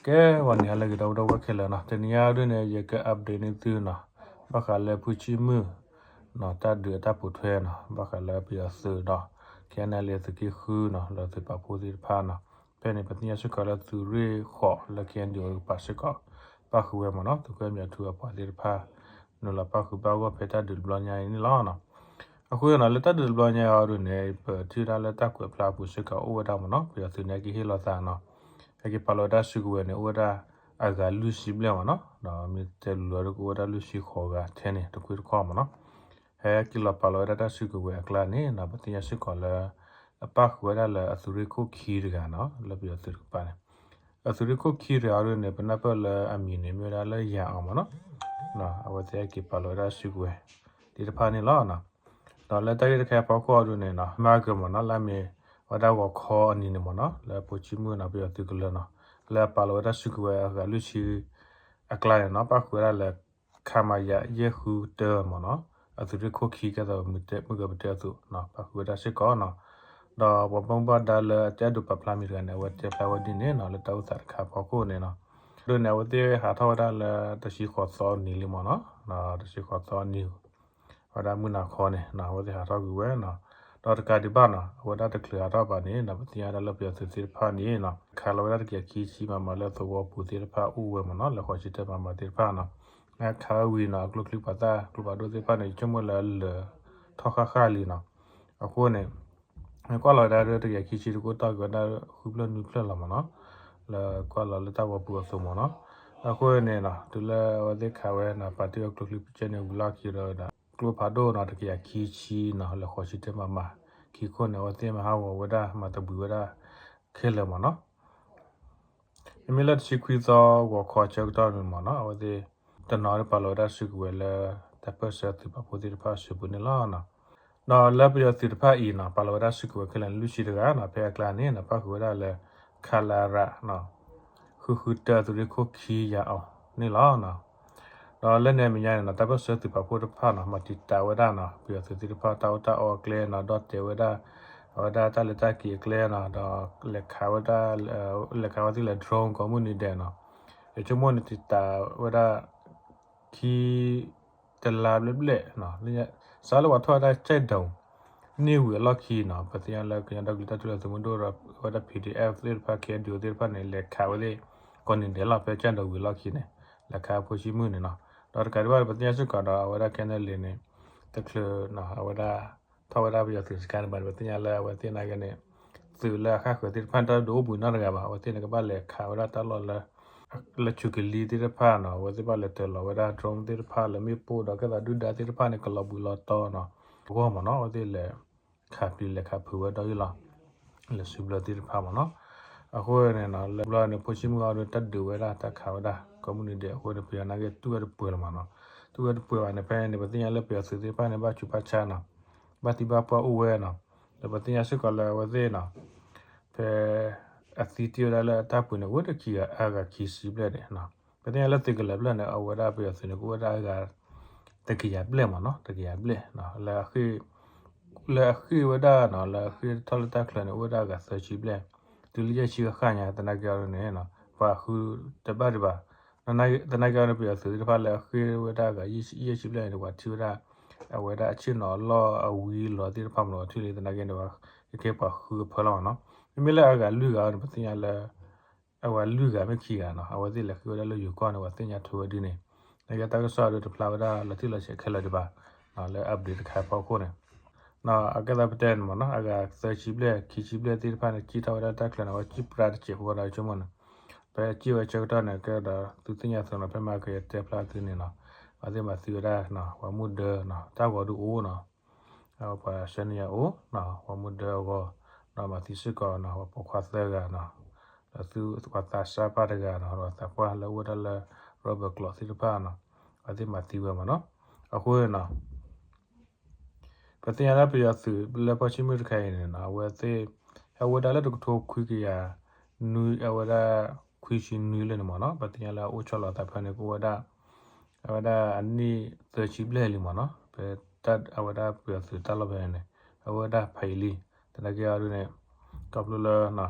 ကဲ ဂီၤနံၤဟါလၢအဂ့ၤ ဒီပုၢ်ဝဲၢ်ခဲလၢာ်နီၤ, တနံၤအံၤဒ်န့ၣ် ယက update န့ၢ်သုနီၤ, ဘၣ်ဃးလၢဖုဆံမုၣ်နီၤ တၢ်ဒုးအတၢ်ပိာ်ထွဲနီၤ, ဘၣ်ဃးလၢပယီၤသုးဒီး ခဲနလ့သုးက့ဃုနီၤ လၢသုးပာ်ဖှိၣ်သ့ၣ်တဖၣ်နီၤ, ဖဲန့ၣ် ပသ့ၣ်ညါစ့ၢ်ကီးလၢသုးရ့ၣ်ဃိးလၢ ခဲအံၤဒုးအကပၤစ့ၢ်ကီး ပၣ်ဃုာ်ဝဲမ့ၢ်နီၤ, သုးခိၣ်အဲၣ်မံအထူအပှၤသ့ၣ်တဖၣ် နုာ်လီၤပၣ်ဃုာ်ဘၣ်အဂီၢ် ဖဲတၢ်ဒုးတဘျီညါအံၤန့ၣ်လီၤ. အဃိနီၤ လၢတၢ်ဒုးတဘျီညါအံၤဒ်န့ၣ် ပထံၣ်ဝဲဒၣ်လၢတၢ်ကွဲးဖျါအပူၤစ့ၢ်ကီးအိၣ်ဝဲဒၣ်မ့ၢ်နီၤ, ပယီၤသုးန့ၣ် ကဟ့ၣ်လီၤသးနီၤ, ဟဲက့ၤပာ်လီၤဝဲဒၣ်စုကဝဲၤန့ၣ် အိၣ်ဝဲဒၣ်အဂၤလွံၢ်ဆံဘျဲၣ်မ့ၢ်နီၤ, ဒီးမ့ၢ်တဲလိၤလိၤဒီး ကအိၣ်ဝဲဒၣ်လွံၢ်ဆံဃိးဂၤထဲန့ၣ် တခွ့တခီၣ်မ့ၢ်နီၤ, ဟဲက့ၤလီၤပာ်လီၤဝဲဒၣ်တၢ်စုကဝဲၤအကျါန့ၣ်နီၤ, ပသ့ၣ်ညါစ့ၢ်ကီးလၢ အပၣ်ဃုာ်ဝဲဒၣ်လၢအသုးရ့ၣ်ခိၣ်ခံတဂၤနီၤ လၢပယီၤသုးတကပၤန့ၣ်, အသုးရ့ၣ်ခိၣ်ခံတဂၤအံၤဒ်န့ၣ် ပနၢ်ပၢၢ်လၢအမံၤန့ၣ် မ့ၢ်ဝဲဒၣ်လၢယၤအီၤမ့ၢ်နီၤ, အဝဲသ့ၣ်ဟဲက့ၤပာ်လီၤဝဲဒၣ်စုကဝဲၤသ့ၣ်တဖၣ်န့ၣ်လီၤ. ဒီးလၢတၢ်ဂ့ၢ်တခါအံၤအဖီခိၣ်အံၤဒ်န့ၣ်နီၤ မ့ၢ်ကမ့ၢ်နီၤ လၢအမ့ၢ်ဝဲဒၣ်ဂီၤခီအနံၤန့ၣ်မ့ၢ်နီၤ လၢဖိဆံမုၣ်နီၤ ပယီၤသုးကလၢၤနီၤ လၢအပာ်လီၤဝဲဒၣ်စုကဝဲၤအဂၤလွံၢ်ဆံအကျါန့ၣ်နီၤ ပၣ်ဃုာ်ဝဲဒၣ်လၢ ခမရ ယဲၢ်ဃုတၢမ့ၢ်နီၤ, အသုးရ့ၣ်ခိၣ်ခံ ကဲသိးမုၢ်ကပတဲအသိးနီၤ ပၣ်ဃုာ်ဝဲဒၣ်စ့ၢ်ကီးနီၤ, ဒီးပှၤဘၣ်မူဘၣ်ဒါလၢအတအဲၣ်ဒိးပာ်ဖျါမံၤတဂၤန့ၣ် အဝဲတဲဖျါဝဲဒ်န့ၣ်နီၤ လၢတၢ်အိၣ်သးတခါအဖီခိၣ်န့ၣ်နီၤ, ဒ်န့ၣ် အဝဲသ့ၣ်ဟးထီၣ်ဝဲဒၣ်လၢတဆံဃိးသီနံၤလံမ့ၢ်နီၤ, တဆံဃိးသီနံၤ ဝဲဒၣ်မုၢ်နၤခီန့ၣ်နီၤ အဝဲသ့ၣ်ဟးထီၣ်ကွံာ်ဝဲနီၤ, ဒီးတကးဒံးဘၣ်နီၤ အဝဲဒၣ်တချုးဟးထီၣ်ဘၣ်န့ၣ်နီၤ ပသ့ၣ်ညါဒၣ်လၢပယီၤသုးသ့ၣ်တဖၣ်န့ၣ်နီၤ ခးလီၤဝဲဒၣ်တကယၤခံဆံမးမးလၢသဝီပူၤသ့ၣ်တဖၣ်အိၣ်ဝဲမ့ၢ်နီၤ လၢဃိးဆံတၢမးမးသ့ၣ်တဖၣ်နီၤ, ခးဝံၤနီၤ အကျိချံပှၤသၣ်ကျိဖးဒိၣ်သ့ၣ်တဖၣ်န့ၣ် ယဆိကမိၣ်လၢအလၢာ်ထီၣ်ဃၣ်ဃၣ်လံနီၤ, အဃိန့ၣ် ကွၢ်လီၤဝဲဒၣ်လၢတကယၤခံဆံတကအိၣ်တီၢ်က့ၤဝဲဒၣ်ဃုဖျၢၣ်နွံဖျၢၣ်လီၤမ့ၢ်နီၤ, လၢကွၢ်လီၤလၢတၢ်ဝီပူၤအသိးမ့ၢ်နီၤ, အဃိန့ၣ်နီၤ တုၤလၢအဝဲသ့ၣ်ခးဝဲနီၤ ပာ်တ့ၢ်အကျိချံပကဲန့ၣ်ဝံၤလီၢ်ခံဒီး ကျိဖးဒိၣ်နီၤ တကယၤခံဆံနီၤ လၢဃိးဆံတၢမးမး ခံခိၣ်န့ၣ် အဝဲသ့ၣ်မၤဟးဂီၤဝဲဒၣ် မၤသဘှံးဝဲဒၣ်ခဲလၢာ်မ့ၢ်နီၤ မ့မ့ၢ်လၢတဆံခွံသီဂီၤခီဆၢကတီၢ်န့ၣ်မ့ၢ်နီၤ အဝဲသ့ၣ် တနီၤဒ်ပာ်လီၤဝဲဒၣ်စုကဝဲၤလၢ တၢ်ပၢၢ်ဆၢသုးပာ်ဖှိၣ်သ့ၣ်တဖၣ်အစုပူၤန့ၣ်လီၤ. ဒီးလၢပယီၤသုးတဖၣ်အံၤနီၤ ပာ်လီၤဝဲဒၣ်စုကဝဲၤခဲလၢာ်န့ၣ် လွံၢ်ဆံတဂၤနီၤ ဖဲအကျါန့ၣ်နီၤ ပၣ်ဃုာ်ဝဲဒၣ်လၢ ခလရ ဃုဃုတၢ သုးရ့ၣ်ခိၣ်ခံယၤအီၤန့ၣ်လီၤ. ဒီးလၢန့ၣ်အမဲာ်ညါန့ၣ်နီၤ တၢ်ပၢၢ်ဆၢသုးပာ်ဖှိၣ်တဖၣ်နီၤ မၤတံာ်တာ်ဝဲဒၣ်နီၤ ပယီၤသုးသ့ၣ်တဖၣ်တၢ်အီၣ်တၢ်အီအကျဲနီၤ ဒီၣ်တဲာ်ဝဲဒၣ် အဝဲဒၣ်တၢ်လဲၤတၢ်က့ၤအကျဲနီၤ ဒီးလဲၤခးဝဲဒၣ် လဲၤခးဝဲသ့ၣ်လၢ drone ကိးမုၢ်နံၤဒဲးနီၤ ယဆိကမိၣ်န့ၣ်တံာ်တာ်ဝဲဒၣ် ခံ တလါဘျဲၣ်ဘျဲၣ်နီၤ စးလၢပှၤထီၣ်ဝဲဒၣ်ကၠဲၣ်ဒိး န့ၢ်ဝံၤအလီၢ်ခံနီၤ ပသ့ၣ်ညါလၢကညီဒီကလုာ်တၢ်ထူၣ်ဖျဲးသုးမုၢ်ဒိၣ်ဒီး အဝဲဒၣ် P D F သ့ၣ်တဖၣ် K N D O သ့ၣ်တဖၣ်န့ၣ် လဲၤခးဝဲသ့ၣ် ကိးနံၤဒဲးလီၤ ဖဲကၠဲၣ်ဒိးဝံၤအလီၢ်ခံန့ၣ် လဲၤခးဖိဆံမုၣ်န့ၣ်နီၤ ဒီးတကးဒံးဘၣ် ပသ့ၣ်ညါစ့ၢ်ကီးဒီး အဝဲဒၣ် K N L A န့ၣ် တချုးနီၤ အဝဲဒၣ် ထီၣ်ဝဲဒၣ်ပယီၤသုးစခါန့ၣ်ဘၣ်န့ၣ် ပသ့ၣ်ညါလၢအဝဲသ့ၣ်နာ်က့န့ၣ် သုးလၢအဃၣ်ဃၢၤသ့ၣ်တဖၣ်န့ၣ် တၢ်ဒုးအိၣ်ဘှံးနီတဂၤဘၣ် အဝဲသ့ၣ်န့ၣ်ကဘၣ်လဲၤခးဝဲဒၣ်တၢ်လီၢ်လၢ လၢဆူးကလံၤသ့ၣ်တဖၣ်နီၤ အဝဲသ့ၣ်ဘၣ်လဲၤတၢၤလီၤဝဲဒၣ် drone သ့ၣ်တဖၣ်လၢမ့ၣ်ပိၢ်ဒီး ကဲသးဒုၣ်ဒါသ့ၣ်တဖၣ်န့ၣ် ကလီၤဘှံးလီၤတီၤနီၤ အဂီၢ်မ့ၢ်နီၤ အဝဲသ့ၣ်လဲၤ ခးပျံၤလဲၤခးဖုးဝဲဒီးအံၤလီၤ လၢစုဘျၢသ့ၣ်တဖၣ်မ့ၢ်နီၤ အဃိန့ၣ်နီၤ လၢဘျီန့ၣ် ဖိဆံမုၣ်အံၤဒီး တၢ်ဒုးဝဲဒၣ်တၢ်ခးဝဲဒၣ် ကိးမုၢ်နံၤဒဲးအဃိန့ၣ် ပယီၤနာ်က့တူၢ်ဝဲတပှဲၤလီၤမ့ၢ်နီၤ တူၢ်ဝဲတပှဲၤဘၣ်န့ၣ် ဖဲန့ၣ် ပသ့ၣ်ညါလၢပယီၤသုးသ့ၣ်တဖၣ်န့ၣ် ဘၣ်ဆူးဘၣ်ဆါနီၤ ဘၣ်သံဘၣ်ပှၢ်အိၣ်ဝဲနီၤ ဒီးပသ့ၣ်ညါစ့ၢ်ကီးလၢအဝဲသ့ၣ်နီၤ ဖဲ အသံတ့ၢ်ဝဲဒၣ်လၢအတၢ်ပူၤန့ၣ် အိၣ်ဝဲဒၣ်ခံဂၤအဂၤခံဆံဘျဲၣ်န့ၣ် ပသ့ၣ်ညါလၢသုးကလၢၤဘျဲၣ်န့ၣ် အဝဲဒၣ်ပယီၤသုးန့ၣ် ကအိၣ်ဝဲဒၣ်အဂၤ တကယၤဘျဲၣ်မ့ၢ်နီၤ တကယၤဘျဲၣ် လၢအဃ့ၢ်ဝဲဒၣ်နီၤ လၢအဃ့ၢ်ထီၣ်လၢတၢ်ချၢန့ၣ် အိၣ်ဝဲဒၣ်အဂၤသၢဆံဘျဲၣ် တုၤလၢယဲၢ်ဆံဃၣ်ဃၣ်ညါ သနာ်က့အံၤန့ၣ် ပှၤဃုတဘၣ်ဒံးဘၣ် သနာ်က့အံၤန့ၣ် ပယီၤသုးသ့ၣ်တဖၣ်လၢအဃ့ၢ်ဝဲဒၣ်အဂၤယဲၢ်ဆံဘျဲၣ်န့ၣ် ပှၤထံၣ်ဝဲဒၣ် အဝဲဒၣ်အဆ့ၣ်နီၤအလီၢ်အဝံအလီၤသ့ၣ်တဖၣ်မ့ၢ်နီၤ ပှၤထံၣ်လံ သနာ်က့န့ၣ် ကဲပှၤဃုအဖၢလီၤမ့ၢ်နီၤ မ့မ့ၢ်လၢအဂၤလွံၢ်ဂၤန့ၣ် ပသ့ၣ်ညါလၢ အဝဲလွံၢ်ဂၤမ့ၢ်ခံဂၤနီၤ အဝဲသ့ၣ်လဲၤဃ့ၢ်ဝဲဒၣ်လၢယိၤကီၢ်န့ၣ် ပှၤသ့ၣ်ညါထွဲဝဲဒ်န့ၣ် သနာ်က့တၢ်ကစီၣ်အံၤဒုးတဖျါဝဲဒၣ်လီၤတံၢ်လီၤဆဲးခဲလၢာ်ဒံးဘၣ် လၢ update တခါအဖီခိၣ်န့ၣ် အကဲသးပတဲန့ၣ်မ့ၢ်နီၤ အဂၤသၢဆံဘျဲၣ် ခံဆံဘျဲၣ်သ့ၣ်တဖၣ်န့ၣ် ကံၣ်ထီၣ်ဝဲဒၣ်တၢ်ချၢန့ၣ် အဝဲကံၣ်ပြါတစဲးဖိဒီးဆိကမိၣ်န့ၣ် ဖဲကံၣ်ဝဲဆၢကတီၢ်န့ၣ် ကဲဒီးသုသ့ၣ်ညါအသိးနီၤ ဖဲမဟါကယတဲဖျါသုန့ၣ်နီၤ ပှၤသ့ၣ်မၤသံဝဲဒၣ် ပှၤမူဒါနီၤ တၢ်ဂီၤဒုးအိၣ်နီၤ ပှၤဆှၢန့ၢ်ယၤအိၣ်နီၤ ပှၤမူဒါအဂီၤ ဒီးမၤသံစ့ၢ်ကီးနီၤ ပှၤပိာ်ခွါသၢဂၤနီၤ ဒီးသုပှၤသးစၢ်ပၢ်တဂၤနီၤ ဒီးသးပှၢ်လၢအိၣ်ဝဲဒၣ်လၢ rubber ကျိးသ့ၣ်တဖၣ်နီၤ ပှၤသ့ၣ်မၤသံဝဲမ့ၢ်နီၤ အဃိန့ၣ်နီၤ ပသ့ၣ်ညါဒၣ်ပယီၤသုးလၢပှၤဆံမုၣ်တခါအံၤန့ၣ်နီၤ အဝဲသ့ၣ် ဟဲဝဲဒၣ်လၢတကထိခွံကယၤ နွံ အဝဲဒၣ် ခွံဆံနွံလၢန့ၣ်မ့ၢ်နီၤ ပသ့ၣ်ညါလၢအအိၣ်ဆီလီၤသးဖဲန့ၣ် ကအိၣ်ဝဲဒၣ် အဝဲဒၣ်အနံၣ်သၢဆံဘျဲၣ်လံမ့ၢ်နီၤ ဖဲအဝဲဒၣ်ပယီၤသုးတၢ်လီၢ်ဖဲန့ၣ်န့ၣ် အဝဲဒၣ်ဖးယံာ်လံ သနာ်က့အံၤဒုးန့ၣ် ခီ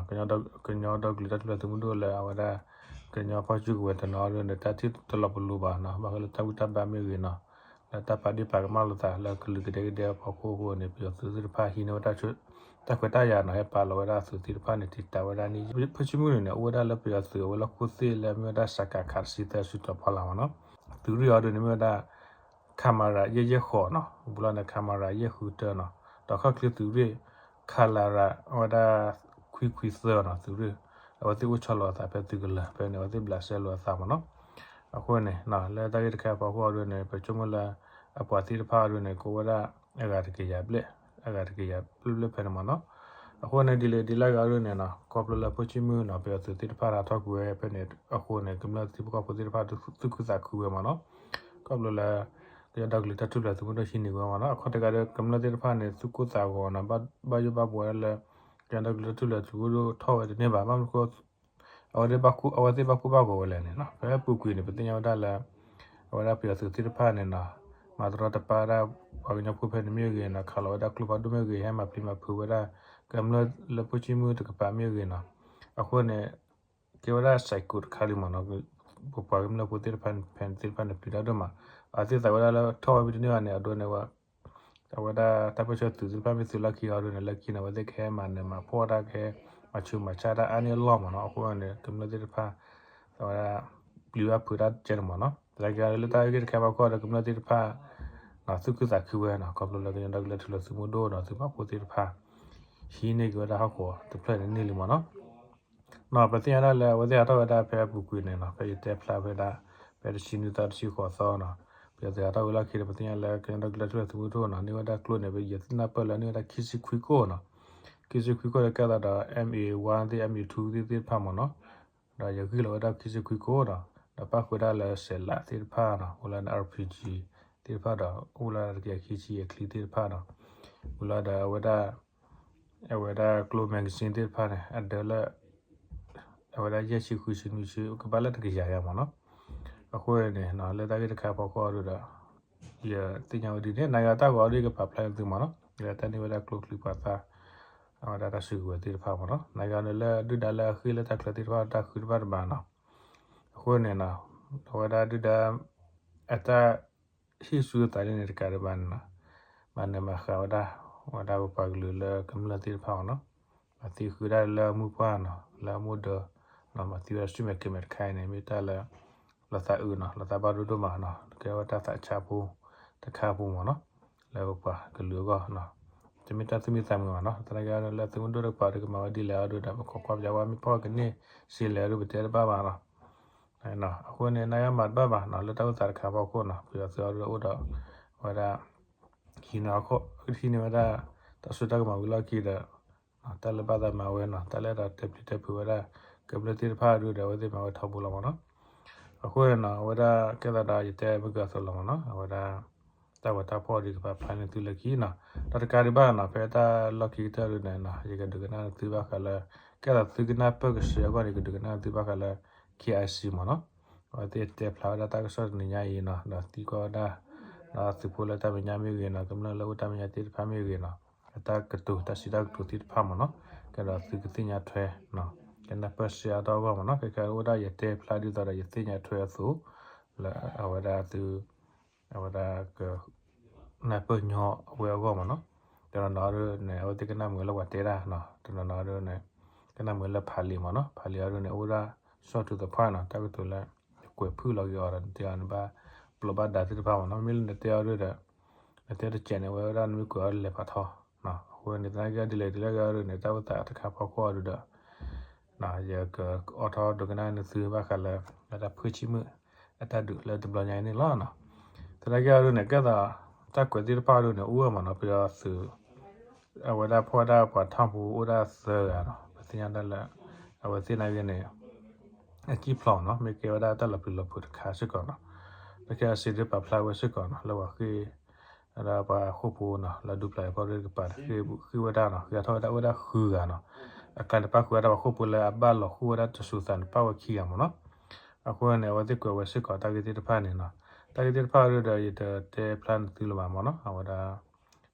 ဖျိလၢ ကညီဒီကလုာ်တၢ်ထူၣ်ဖျဲးသုးမုၢ်ဒိၣ်လၢအဝဲဒၣ် ခ ကညီဖီၣ်စုကဝဲၤတနီၤဒ်န့ၣ် တၢ်ထံၣ်တလီၤပလိာ်ဘၣ်နီၤ, ဘၣ်ဃးလၢတၢ်ဘူၣ်တၢ်ဘါမ့ၢ်ဂ့ၤနီၤ, လၢတၢ်ပာ်ဒ့ၣ်ပာ်ကမၣ်လိာ်သးလၢကလုာ်ကဒဲကဒဲအဖီခိၣ်အဃိန့ၣ် ပယီၤသုးသ့ၣ်တဖၣ်ဟံးန့ၢ်ဝဲဒၣ် တၢ်ခွဲးတၢ်ယာ်နီၤ, ဟဲပာ်လီၤဝဲဒၣ်သုးသ့ၣ်တဖၣ်န့ၣ် တံာ်တာ်ဝဲဒၣ်န့ၣ် ဖီၣ်စုမုၢ်န့ၣ်န့ၣ် အိၣ်ဝဲဒၣ်လၢပယီၤသုးအဝဲလၢခိၣ်သ့ၣ်လၢမ့ၢ်ဝဲဒၣ် စကခ တဆံသၢ စုတီၤဖီလာ်မ့ၢ်နီၤ, သုးရ့ၣ်အီၤဒ်န့ၣ်မ့ၢ်ဝဲဒၣ် ခမရ ယဲၢ်ယဲၢ်ဃိးနီၤ, ဘူးလီၤန့ၣ် ခမရ ယဲၢ်ဃုတၢနီၤ, ဒီးခီၣ်ချ့သုးရ့ၣ် ခလရ အဝဲဒၣ် ခွံခွံသၢနီၤ, သုးရ့ၣ် အဝဲသ့ၣ်အိၣ်ဆီလီၤအသးဖဲသုးကလၢၤ ဖဲန့ၣ် အဝဲသ့ၣ်ဘျးစဲလိာ်အသးမ့ၢ်နီၤ, အဃိန့ၣ် လၢတၢ်ဂ့ၢ်တခါအဖီခိၣ်အီၤဒ်န့ၣ် ပဆိကမိၣ်လၢ အပှၤသ့ၣ်တဖၣ်အီၤဒ်န့ၣ် ကအိၣ်ဝဲဒၣ် အဂၤတကယၤဘျဲၣ် အဂၤတကယၤဘျဲၣ်ဘျဲၣ်ဖဲန့ၣ်မ့ၢ်နီၤ, အဃိန့ၣ်ဒ်လဲၣ်ဒ်လဲၣ်ဂ့ၤအီၤဒ်န့ၣ်နီၤ, ခီဖျိလၢဖီၣ်စုမုၢ်နီၤ ပယီၤသုးသ့ၣ်တဖၣ်ဟးထီၣ်ကွံာ်ဝဲဖဲန့ၣ်အဃိန့ၣ် ကမျၢၢ်ထံဖိကီၢ်ဖိသ့ၣ်တဖၣ်သူၣ်ခုသးခုဝဲမ့ၢ်နီၤ, ခီဖျိလၢ ကညီဒီကလုာ်တၢ်ထူၣ်ဖျဲးသုးမုၢ်ဒိၣ်ဟံးန့ၢ်ဝဲမ့ၢ်နီၤ, အခီတဂၤဒီးကမျၢၢ်သ့ၣ်တဖၣ်န့ၣ် သူၣ်ကိၢ်သးဂီၤနီၤ, ဘၣ်ယိၣ်ဘၣ်ဘှီလၢ ကညီဒီကလုာ်တၢ်ထူၣ်ဖျဲးသုးမုၢ်ဒိၣ်ထီၣ်ဝဲတန့ၢ်ဘၣ်, ဘၣ်မနုၤအဃိ အဝဲသ့ၣ်ဘၣ်ကိၢ်ဘၣ်ဂီၤဝဲလဲၣ်န့ၣ်နီၤ, ဖဲပူၤကွံာ်န့ၣ် ပသ့ၣ်ညါဝဲဒၣ်လၢ အဝဲဒၣ်ပယီၤသုးသ့ၣ်တဖၣ်န့ၣ်နီၤ, မၤတရီတပါဒၣ်ပှၤကညီဖိဖဲန့ၣ်မ့ၢ်ဂ့ၤနီၤ, ခးလီၤဝဲဒၣ်ကျိဖးဒိၣ်မ့ၢ်ဂ့ၤ, ဟဲမၤပျံၤမၤဖုးဝဲဒၣ် ကမျၢၢ်လၢဖီၣ်စုမုၢ်တကပၤမ့ၢ်ဂ့ၤနီၤ, အဃိန့ၣ် ကဲဝဲဒၣ် psycho တခါလံမ့ၢ်နီၤ, ပပှၤကမျၢၢ်ဖိသ့ၣ်တဖၣ်ဖဲန့ၣ်သ့ၣ်တဖၣ်န့ၣ် ပျံၤတၢ်ဒိၣ်မး, အဝဲသ့ၣ်သးဝဲဒၣ်လၢထီၣ်ဝဲမ့ၢ်တန့ၢ်ဘၣ်န့ၣ် အဒိန့ၣ် အဝဲဒၣ်တၢ်ပၢဆှၢသုးသ့ၣ်တဖၣ်မ့ၢ်သုးလီၢ်ခံအီၤဒ်န့ၣ် လၢခံန့ၣ် အဝဲသ့ၣ်ကဟဲမၤနၢၤမၤဖှီၣ်တၢ် ကဟဲမၤဆူးမၤဆါတၢ်အါန့ၢ်အလီၢ်မ့ၢ်နီၤ, အဃိန့ၣ် ကမျၢၢ်သ့ၣ်တဖၣ် အဝဲဒၣ် ပျံၤဘၣ်ဖုးတၢ်ကဲန့ၣ်မ့ၢ်နီၤ, သနာ်က့လၢတၢ်ဂ့ၢ်တခါအဖီခိၣ်ဒီး ကမျၢၢ်သ့ၣ်တဖၣ် သူၣ်ခုသးခုဝဲနီၤ, ခီဖျိလၢကညီဒီကလုာ်တၢ်ထူၣ်ဖျဲးသုးမုၢ်ဒိၣ်ဒီးသုးပာ်ဖှိၣ်သ့ၣ်တဖၣ် ဟံးန့ၢ်က့ၤဝဲဒၣ်ဟီၣ်ကဝီၤတဖျၢၣ်န့ၣ်န့ၢ်လံမ့ၢ်နီၤ. နီၤ ပသ့ၣ်ညါဒၣ်လၢအဝဲသ့ၣ်ဟးထီၣ်ဝဲဒၣ်ဖဲအပူၤကွံာ်န့ၣ်နီၤ, ဖဲယတဲဖျါဖဲဒၣ် ဖဲတဆံနွံသီတဆံဃိးသီနီၤ, ပယီၤသုးဟးထီၣ်ဝံၤလီၢ်ခံဒီး ပသ့ၣ်ညါလၢကညီဒီကလုာ်တၢ်ထူၣ်ဖျဲးသုးမုၢ်ဒိၣ်နီၤ, န့ၢ်ဝဲဒၣ်ကျိန့ၣ် ပယီၤသ့ၣ်နၢ်ပၢၢ်လၢန့ၢ်ဝဲဒၣ်ခံဆံခွံခိၣ်နီၤ, ခံဆံခွံခိၣ်ဒီးကဲသးဒီး M A one သ့ၣ် M A two သ့ၣ်သ့ၣ်တဖၣ်မ့ၢ်နီၤ, ဒီးယဂံၢ်လီၤဝဲဒၣ်ခံဆံခွံခိၣ်နီၤ, ဒီးပၣ်ဃုာ်ဒၣ်လၢစဲးလးသ့ၣ်တဖၣ်နီၤ, အိၣ်လၢ RPG သ့ၣ်တဖၣ်ဒီး အိၣ်လၢတကယၤခံဆံအချံသ့ၣ်တဖၣ်နီၤ, ဝံၤလီၤဒီးအဝဲဒၣ် အဝဲဒၣ်ကျိ magazine သ့ၣ်တဖၣ်န့ၣ် အဒၢလၢ အဝဲဒၣ်ယဲၢ်ဆံဃုဆံနွံဆံ ကဘၣ်လၢတကယၤယါမ့ၢ်နီၤ. အဃိန့ၣ် လၢတၢ်ဂ့ၢ်တခါအဖီခိၣ်အီၤဒုဒီး ယသ့ၣ်ညါဝဲဒ်န့ၣ် နာ်က့တၢ်ဂီၤအီၤဒု ယကပာ်ဖျါန့ၢ်သုမ့ၢ်နီၤ, လၢတၢ်န့ၢ်ဝဲဒၣ်ကျိချံပှၤသၣ် အဝဲဒၣ်တၢ်စုကဝဲၤသ့ၣ်တဖၣ်မ့ၢ်နီၤ, နာ်က့န့ၣ်လၢဒုၣ်ဒါလၢအဃ့ၢ်လၢတၢ်ချၢသ့ၣ်တဖၣ်တၢ်ဃုတဘၣ်တဘၣ်နီၤ. အဃိန့ၣ်နီၤ အဝဲဒၣ်ဒုၣ်ဒါ အတၢ် ဟ့ၣ်ဆူအသးဒ်န့ၣ်တကးဒံးဘၣ်န့ၣ်နီၤ, မၤနၢၤမၤဃာ်ဝဲဒၣ် ဝဲဒၣ်ပပှၤကလုာ်လၢကမျၢၢ်သ့ၣ်တဖၣ်မ့ၢ်နီၤ, မၤသံဃုာ်ဒၣ်လၢအမိၢ်ပှၢ်နီၤ, လၢအမိၢ်ဒၢးနီၤ, မၤသံဝဲဒၣ်ဆူမဲာ်ကဲၤမဲာ်တခါအံၤန့ၣ် မ့ၢ်တၢ်လၢ လီၤသးအုးနီၤ, လီၤသးဘၣ်ဒိဒိၣ်မးနီၤ, ကဲဝဲတၢ်သးဆါဖိ တခါဖိမ့ၢ်နီၤ, လၢပပှၤကလုာ်အဂီၢ်နီၤ, တမ့ၢ်တၢ်သူၣ်မံသးမုာ်ဘၣ်နီၤ, သနာ်က့လၢသုးမုၢ်ဒိၣ်တကပၤဒီးကမၤဝဲဒ်လဲၣ်အီၤဒုဒီး ပခိးကွၢ်ပယါဝါမ့ၢ်ဖီၣ်ကန့ၢ်စ့လဲၣ်အီၤဒု ပတဲတဘၣ်ဘၣ်နီၤ. အဃိန့ၣ် နာ်က့မၤတဘၣ်ဘၣ်နီၤ, လၢတၢ်အိၣ်သးတခါအဖီခိၣ်နီၤ, ပယီၤသုးအီၤဒုအိၣ်ဒီး အဝဲဒၣ် ဟံးန့ၢ် ဟံးန့ၢ်ဝဲဒၣ် တၢ်စိတၢ်ကမီၤဝံၤလီၢ်ခံဒီး တၢ်လၢဘၣ်သးမၤဝဲနီၤ, တၢ်လၢဒီးတဲပျံၤတဲဖုးဝဲဒၣ် ကမျၢၢ်သ့ၣ်တဖၣ်အီၤဒုဒီး အဝဲသ့ၣ်မၤဝဲထီဘိလီၤမ့ၢ်နီၤ. အဃိန့ၣ်နီၤ အဝဲဒၣ်ကဲသးဒီးယတဲမုၢ်ကၢအသိးလီၤမ့ၢ်နီၤ, အဝဲဒၣ် တၢ်ဂီၤတၢ်ဖီၣ်ဒုကပာ်ဖျါန့ၢ်သုလၢခံနီၤ. ဒီးတကးဒံးဘၣ်နီၤ ဖဲတၢ်လီၢ်ခံကတၢၢ်ဒုန့ၣ်နီၤ ယကဒုးကနၣ်သုဘၣ်ဃးလၢ ကဲသးသုကနၢ်ပၢၢ်ကစၢၤအဂီၢ်န့ၣ် ယကဒုးကနၣ်သုဘၣ်ဃးလၢ K I C မ့ၢ်နီၤ. အဝဲသ့ၣ်တဲဖျါဝဲဒၣ်တၢ်ကစီၣ်တနံၤညါအံၤနီၤ, ဒီးသံကွၢ်ဝဲဒၣ် ဒီးသုးဖိလၢတၢ်မဲာ်ညါမ့ၢ်ဂ့ၤနီၤ, ကမျၢၢ်လၢအိၣ်တၢ်မဲာ်ညါသ့ၣ်တဖၣ်မ့ၢ်ဂ့ၤနီၤ, အတၢ်ကတိၤ တၢ်စံးတၢ်ကတိၤသ့ၣ်တဖၣ်မ့ၢ်နီၤ, ကဲဒီးသုကသ့ၣ်ညါထွဲ ကနၢ်ပၢၢ်စ့အါထီၣ်အဂီၢ်မ့ၢ်နီၤ, ခဲကဲအိၣ်ဒၣ်ယတဲဖျါဒ်သိးဒီးယသ့ၣ်ညါထွဲအသိး လၢအဝဲဒၣ်သု အဝဲဒၣ်က နၢ်ပၢၢ်ညီအဝဲအဂီၢ်မ့ၢ်နီၤ. တနီၤနီၤဒုန့ၣ် အဝဲသ့ၣ်ကနၣ်မုာ်လၢပှၤတဲဒၣ်နီၤ, တနီၤနီၤဒုန့ၣ် ကနၣ်မုာ်လၢဖးလံာ်မ့ၢ်နီၤ, ဖးလံာ်အီၤဒုန့ၣ် အိၣ်ဒၣ် short to the point နီၤ, တၢ်ကတိၤလၢ ကွဲးဖုၣ်လီၤက့ၤအီၤဒီး နတဲအီၤနဘၣ် ပျိးဘၣ်ဒါသ့ၣ်တဖၣ်မ့ၢ်နီၤ, မ့ၢ်လၢနတဲအီၤဒုဒီး နတဲတစဲးန့ၣ် အဝဲဒၣ်နမ့ၢ်ကွဲးအီၤလဲၤဖးထီ အဃိန့ၣ် သနာ်က့ဒ်လဲၣ်ဒ်လဲၣ်ဂ့ၤအီၤဒုန့ၣ် တၢ်အိၣ်သးတခါဖီခိၣ်အီၤဒုဒီး ယကအိးထီၣ်ဒုးကနၣ်န့ၢ်သုဘၣ်ဃးလၢ လၢတၢ်ဖုၣ်ဆံမုၣ် အတၢ်ဒုးလၢတဘျီညါအံၤန့ၣ်လီၤ. သနာ်က့အီၤဒုန့ၣ် ကဲသး တၢ်ကွဲးသ့ၣ်တဖၣ်အီၤဒုန့ၣ် အိၣ်ဝဲမ့ၢ်နီၤ, ပယီၤသုး အဝဲဒၣ်ဖီၣ်ဝဲဒၣ်ပှၤထီၣ်ဖိအိၣ်ဒၣ်သၢဂၤနီၤ, ပသ့ၣ်ညါဒၣ်လၢ အဝဲသ့ၣ်နာ်က့န့ၣ် အကံၣ်ဖျိးနီၤ, မ့ၢ်ကဲဝဲဒၣ်တၢ်လီၤပျံၤလီၤဖုးတခါစ့ၢ်ကီးနီၤ, လၢကဲအစ့ဒုးပာ်ဖျါဝဲစ့ၢ်ကီးနီၤ, လၢပှၤဃ့ ဒီးပှၤဃိာ်ဖိနီၤ, လၢဒူပျၤအဖီခိၣ်တကပၤ ဃ့ဝဲဒၣ်နီၤ, ဃ့ထီၣ်ဝဲဒၣ်အိၣ်ဝဲဒၣ်ဃုဂၤနီၤ, အကျါန့ၣ်ပၣ်ဃုာ်ဝဲဒၣ်ပှၤဃိာ်ဖိလၢအဘၣ်လီၤဃိာ်ဝဲဒၣ်တစူၤသးန့ၣ် ပၣ်ဝဲခံဂၤမ့ၢ်နီၤ. အဃိန့ၣ် အဝဲသ့ၣ်ကွဲးဝဲစ့ၢ်ကီးတၢ်ဂ့ၢ်သ့ၣ်တဖၣ်န့ၣ်နီၤ, တၢ်ဂ့ၢ်သ့ၣ်တဖၣ်အီၤဒုဒီး ယတတဲဖျါန့ၢ်သုလၢၤဘၣ်မ့ၢ်နီၤ, အဝဲဒၣ်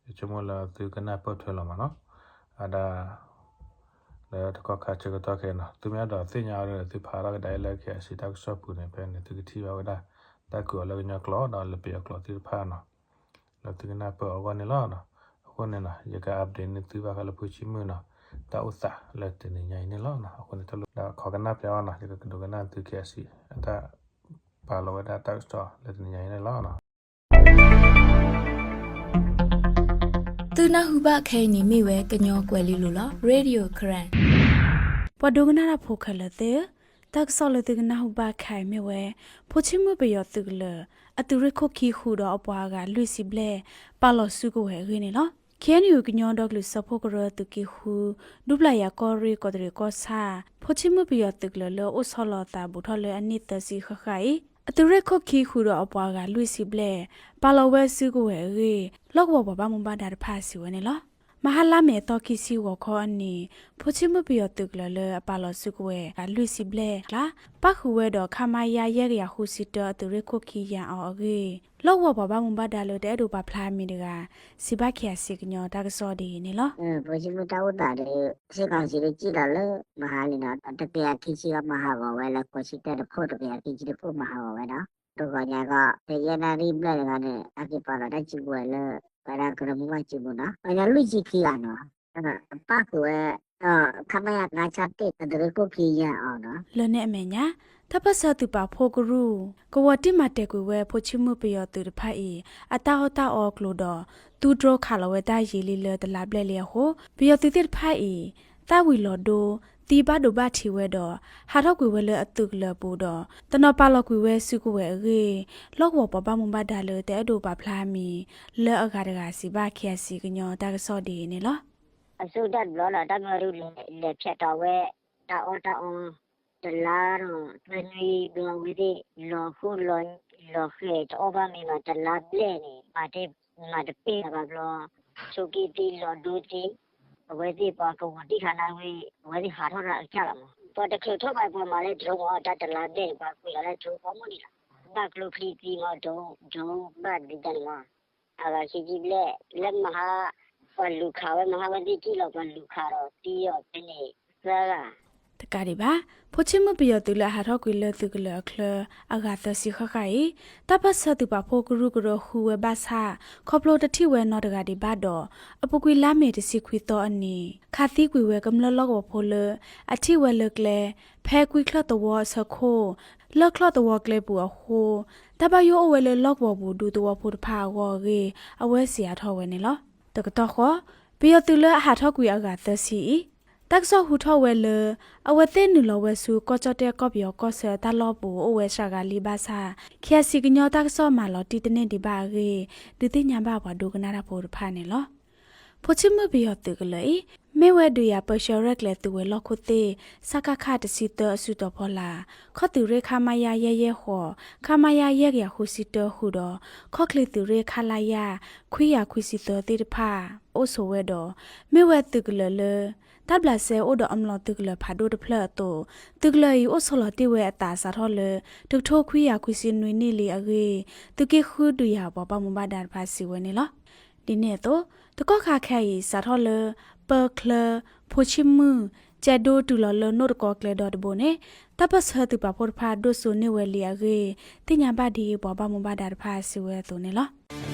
ယဆိကမိၣ်လၢသုကနၢ်ပၢၢ်ထွဲလီၤမ့ၢ်နီၤ, အဒၣ် လၢတကီၢ်ခါဆၢကတီၢ်ခဲအံၤနီၤ သုမ့ၢ်အဲၣ်ဒိးသ့ၣ်ညါအီၤဒီး သုဖးထီၣ်ကဒါအံၤလၢ KIC တၢ်ကစီၣ်ပူၤန့ၣ် ဖဲန့ၣ် သုကထံၣ်ဘၣ်ဝဲဒၣ် တၢ်ကွဲးအီၤလၢကညီကျိာ်ဒီးလၢပယီၤကျိာ်သ့ၣ်တဖၣ်နီၤ လၢသုကနၢ်ပၢၢ်အီၤအဂီၢ်န့ၣ်လီၤ. အဃိန့ၣ်နီၤ ယက update န့ၢ်သုဘၣ်ဃးလၢဖိဆံးမုၢ်နီၤ တၢ်အိၣ်သးလၢတနံၤညါအံၤန့ၣ်လီၤ. အဃိန့ၣ် တၢ်လိၣ်ဒီးခိးကနၣ်ဖျါအီၤနီၤ ယကကဒိကနၣ်သု KIC အတၢ်ပာ်လီၤဝဲဒၣ်တၢ်ကစီၣ်လၢတနံၤညါအံၤန့ၣ်လီၤ. သုနၢ်ဟူဘၣ်ခဲအံၤန့ၣ်မ့ၢ်ဝဲကညီကွဲၤလံလိၤလီၤ Radio Karen ပှၤဒိကနၣ်တၢ်ဖိခဲလၢာ်သ့ၣ်ဧၢ, တၢ်ကစီၣ်လၢသုကနၢ်ဟူဘၣ်ခဲအံၤမ့ၢ်ဝဲ ဖိဆံးမုၢ်ပယီၤသုးကလၢၤ အသုးရ့ၣ်ခိၣ်ခံဃုာ်ဒီးအပှၤအဂၤလွံၢ်ဆံဘျဲၣ် ပာ်လီၤစုကဝဲၤအဂ့ၢ်န့ၣ်လီၤ. KNU ကညီဒီကလုာ်စၢဖှိၣ်ကရၢသုးက့ဃု ဒူပျၢ်ယၤကီၢ်ရ့ၣ်ကီးတရံးကီၢ်ဆၣ် ဖိဆံးမုၢ်ပယီၤသုးကလၢၤလၢအိၣ်ဆီလီၤအသးဘူးထီၣ်လၢအနံၣ်သၢဆံဃၣ်ဃၣ်အံၤ အသုးရ့ၣ်ခိၣ်ခံဃုာ်ဒီးအပှၤအဂၤလွံၢ်ဆံဘျဲၣ် ပာ်လီၤဝဲစုကဝဲၤအဂ့ၢ် လီၢ်ကဝီၤပှၤဘၣ်မူဘၣ်ဒါတဖၣ်စံးဝဲန့ၣ်လီၤ. မဟါလါမ့ၤအသီခံဆံဂီၤခီအနံၤ ဖိဆံးမုၢ်ပယီၤသုးကလၢၤလၢအပာ်လီၤစုကဝဲၤအဂၤလွံၢ်ဆံဘျဲၣ်အကျါ ပၣ်ဃုာ်ဝဲဒီး ခမရ ယဲၢ်ကယၤဃုဆံတၢ အသုးရ့ၣ်ခိၣ်ခံယဲၢ်အီၤအဂ့ၢ် လီၢ်ကဝီၤပှၤဘၣ်မူဘၣ်ဒါလၢတအဲၣ်ဒိးပာ်ဖျါအမံၤတဂၤ စံးဘၣ် KIC ကညီတၢ်ကစီၣ်ဒ်အံၤန့ၣ်လီၤ. ဖိဆံးမုၢ်တၢ်အိၣ်သးဒီး စ့ၢ်ကီးစံးဒ်ကံၣ်ဒီးလၢမဟါလံနီၤ တကယၤခံဆံဂီၤမၤဟးဂီၤဝဲလၢဃိးဆံတၢတခိၣ် တကယၤခံဆံတခိၣ်မၤဟးဂီၤဝဲဒီး တဂီၤညါကီး ဖဲယဲၢ်နၣ်ရံၣ်ဘျဲၣ်တဂီၤန့ၣ် အက့ၤပာ်လီၤတၢ်စုကဝဲၤလၢ ပဝဲဒၣ်ကရၢမိၢ်ပှၢ်စုပူၤနီၤ ပှၤကညီလွံၢ်ဆံခံဂၤနီၤ ပၣ်ဃုာ်ဝဲ ခမရ ငါးခြောက်တစ် အသုးရ့ၣ်ခိၣ်ခံယဲၢ်အီၤနီၤ လၢန့ၣ်အမဲာ်ညါ တၢ်ပၢၢ်ဆၢသုးပာ်ဖှိၣ်ကရူၢ် ကဝီၤတံၢ်မၤတဲာ်ကွံာ်ဝဲ ဖိဆံးမုၢ်ပယီၤသုးတဖၣ်အံၤ အတၢ်အီၣ်တၢ်အီအကျိၤဒီး သူတြီခးလီၤဝဲတၢ်ယံာ်လံလၢတလါဘျဲၣ်လံအဃိ ပယီၤသုးသ့ၣ်တဖၣ်အံၤ သၣ်ဝံၤလီၤဒိ သံဘၣ်ဒိဘၣ်ထံးဝဲဒီး ဟးထီၣ်ကွံာ်ဝဲလၢအသုးကလၢၤအပူၤဒီး တနီၤပာ်လီၤကွံာ်ဝဲစုကဝဲၤအဂ့ၢ် လီၢ်ကဝီၤပှၤဘၣ်မူဘၣ်ဒါလၢတအဲၣ်ဒိးပာ်ဖျါအမံၤ လၢအဂၤတဂၤစံးဘၣ် KIC ကညီတၢ်ကစီၣ်ဒ်အံၤန့ၣ်လီၤ. အဆိကတၢၢ်တဘျီဒီး တၢ်မၢရူလဲၤဖျဲးတီၤဝဲ တၢ်အီၣ်တၢ်အီ တလါဒီးသၢနွံဘျီ အဝဲသ့ၣ် လီၤဃိလီၤဃဲၤတအီၣ်ဘၣ်မ့ၤဘၣ် တလါဘျဲၣ်န့ၣ် မၤတပ့ၢ်ဘၣ်ဘျီ ဆိးက့သံလီၤဒိသံ အဝဲသ့ၣ်ပှၤကဝီၤတံၢ်ခါနၢ်ဝ့ၢ် အဝဲသ့ၣ်ဟးထီၣ်တၢ်အကစၢ်လီၤမး ပှၤတချုးထီၣ်ဘၣ်ပှၤမၤလၢ drone မး တၢ်တလါဘျဲၣ်န့ၣ် ပှၤကွံာ်လီၤလၢ drone ပိာ်မုၣ်ဒံးလီၤ ဘၣ်ကျိချံသံမး drone ဘၣ်ဒုးတၢ်န့ၣ်မး အဂၤခံဆံဘျဲၣ် လၢမဟါ ပှၤလူၤခးဝဲမဟါ အဝဲသ့ၣ်ကံၣ်လီၤ ပှၤလူၤခးဒီးသံအီၤဖဲန့ၣ်သၢဂၤ တကးဒံးဘၣ် ဖိဆံးမုၢ်ပယီၤသုးလၢအဟးထီၣ်ကွံာ်လၢသုးကလၢၤအချၢ အဂၤသၢဆံဃၣ်ဃၣ်အံၤ တၢ်ပၢၢ်ဆၢသုးပာ်ဖှိၣ်ကရူၢ်ကရၢဃုဝဲဘၣ်ဆၣ် ခီဖျိတထံၣ်ဝဲနီတဂၤဒံးဘၣ်ဒီး အပူၤကွံာ်လါမ့ၤတဆံခွံသီအနံၤ ခးသံကွံာ်ဝဲကမျၢၢ်လီၢ်ကဝီၤဖိလၢ အထံၣ်ဝဲလၢကျဲ ဖဲကွံချၢၣ်သဝီအဆၢခိၣ် လၢၢ်ချီၣ်သဝီကျဲပူၤအဃိ တၢ်ဘၣ်ယိၣ်အိၣ်ဝဲလၢလီၢ်ကဝီၤပူၤဒူသဝီဖိတဖၣ်အဂီၢ်အဂ့ၢ် အဝဲစံးအါထီၣ်ဝဲန့ၣ်လီၤ. တကတီၢ်ဃီ ပယီၤသုးလၢအဟးထီၣ်ကွံာ်အဂၤသၢဆံအံၤ တၢ်ကစီၣ်ဟူထီၣ်ဝဲလၢ အဝဲသ့ၣ်နုာ်လီၤဝဲဆူ ကီၢ်ကၠီၣ်တဲၣ်ကီၢ်ပယီၤကီၢ်ဆၢအတၢ်လီၢ်ပူၤ အိၣ်ဝဲစှၤဂၤလံဘၣ်ဆၣ် KIC ကညီတၢ်ကစီၣ်မၤလီၤတံၢ်တန့ၢ်ဒံးဘၣ်အဂ့ၢ် ဒုးသ့ၣ်ညါဘၣ်ပှၤဒိကနၣ်တၢ်ဖိတဖၣ်န့ၣ်လီၤ. ဖိဆံးမုၢ်ပယီၤသုးကလၢၤအံၤ မ့ၢ်ဝဲဒုးယၤပၢဆှၢရဲၣ်ကျဲၤသုးဝဲၤလီၢ်ခိၣ်သ့ၣ် စကခ တဆံသၢ အစုတီၤဖီလာ် ခီၣ်သုးရ့ၣ် ခမရ ယဲၢ်ယဲၢ်ဃိး ခမရ ယဲၢ်ကယၤဃုဆံတၢဃုာ်ဒီး ခီၣ်ချ့သုးရ့ၣ် ခလရ ခွံကယၤခွံဆံသၢသ့ၣ်တဖၣ် အိၣ်ဆိးဝဲဒီး မ့ၢ်ဝဲသုးကလၢၤလၢ တၢ်ဘျးစဲအိၣ်ဒီးအမျိာ်သုးကလၢၤဖးဒိၣ်တဖျၢၣ်အသိး သုးကလၢၤအံၤအိၣ်ဆိးလီၤတ့ၢ်ဝဲအသးစးထီၣ်လၢ တကထိခွံကယၤခွံဆံနွံနံၣ်လံအဂ့ၢ် သုးက့ဃုဒုးယၤပှၤဘၣ်မူဘၣ်ဒါတဖၣ်စံးဝဲန့ၣ်လီၤ. ဒ်န့ၣ်အသိး တကီၢ်ခါခဲအံၤ စးထီၣ်လၢ ပၢချၢ, ဖိဆံးမုၢ်, ကဲးဒိတုၤလီၤလၢနိၣ်တကီကျဲဒီတဘိန့ၣ် တၢ်ပၢၢ်ဆၢသုးပာ်ဖှိၣ်တဖၣ်ဒိၣ်စိန့ၢ်ဝဲလံအဂ့ၢ် သ့ၣ်ညါဘၣ်ဒ်ပှၤဘၣ်မူဘၣ်ဒါတဖၣ်စံးဝဲအသိးန့ၣ်လီၤ.